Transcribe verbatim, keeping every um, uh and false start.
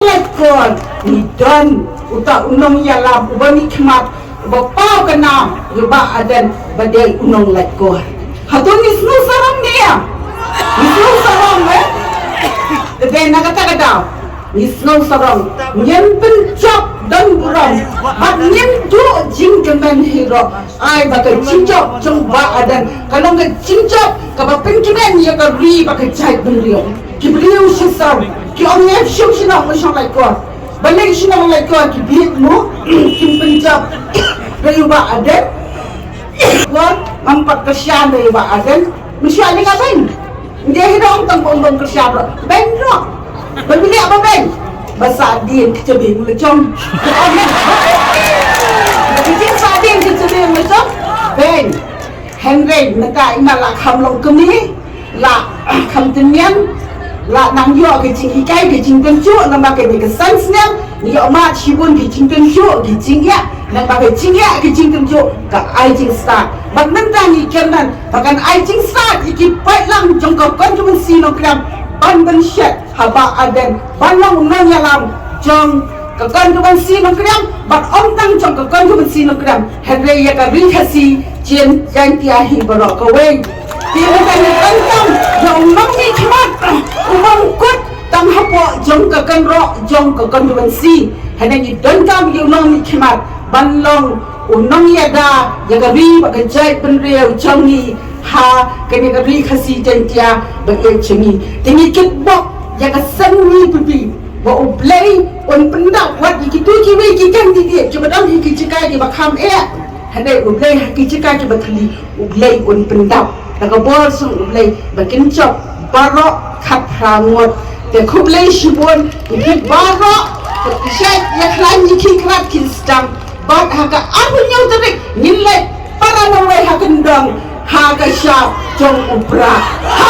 Laitkor, ngi don uta u nongïalam uba mihkhmat, uba paw ka nam ïa u Bah Ardent ba dei u nonglaitkor. Hato ngi sngew sarong ne ïa? Ngi sngew sarong, eh? Te dei na kata ka daw ngi sngew sarong, ngin pynjop don burom bad ngin duh jingkmen hi ruh. Ai ba ka jingjop jong u Bah Ardent ka long ka jingjop kaba pynkmen ïa ka ri bad ka jaitbynriew. Ki briew shisha ki ong, ïa shu shnong, shnong Laitkor. Balei shnong Laitkor ki bieit mo? Kim pynjop da ïa u Bah Ardent. Kor ngam pat kyrshan da ïa u Bah Ardent. Mynshuwa li nga beiñ. Nde hi dong tang bong bong kyrshan ruh. Beiñ ruh. Ba bili ba beiñ. Ba sa dien ka jabieng la jong. Ba ka jing sa dien ka jabieng la jong. Beiñ. Hynrei mynta i ma la kham long kmie, la kham tynmian, la nang ïoh ka jinghikai ka jingpynjop namar kane ka san snem. Ngi ïoh mad shibun ka jingpynjop ka jingeh, namar ka jingeh ka jingpynjop ka ai jingstad. Bad mynta ngi kyrmen ba kan ai jingstad ïa ki paidlang jong ka constituency Nongkrem ban pynshet ha u Bah Ardent ban long u nongïalam jong ka constituency Nongkrem bad ym tang jong ka constituency Nongkrem hynrei ïa ka ri Khasi Jaintia hi baroh kawei. Te mynta ngi donkam ïa u nongmihkhmat u bym kut tang hapoh jong ka kynroh jong ka constituency. Hynrei ngi donkam ïa u nongmihkhmat ban long u nongïada ïa ka ri bad ka jaitbynriew jong ngi ha kane ka ri Khasi Jaintia ba ïeit jong ngi. Te ngi kitbok ïa ka seng ngi pipi ba U Blei un pyndap wat ïa kito kiwei ki candidate kiba dang hi ki jaka kiba kham eh. Hynrei U Blei ha ki jaka kiba thylli U Blei un pyndap da ka bor jong U Blei ba kin jop baroh khatphra ngut. Te khublei shibun ïa ki baroh, ki shait ïa khlaiñ ïa ki krat ki sdang. Bad ha ka arphew hynñiew tarik ngin leit para marwei ha kyndong ha ka shap jong U Prah. Ha